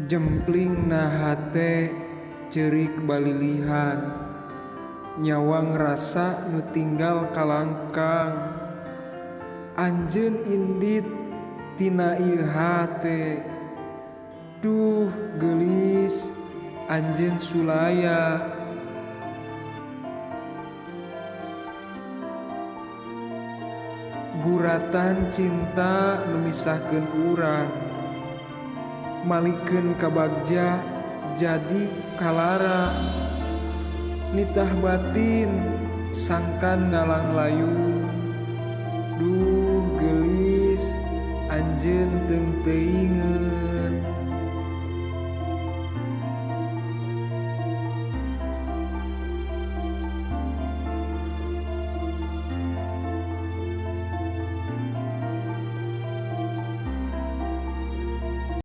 Jempling na hate ceurik balilihan, nyawang rasa nu tinggal kalangkang. Anjeun indit tina ieu hate, duh geulis anjeun sulaya. Guratan cinta nu misahkeun urang, malikeun kabagja jadi kalara. Nitah batin sangkan ngalanglayung, duh geulis anjeun teung teuingeun.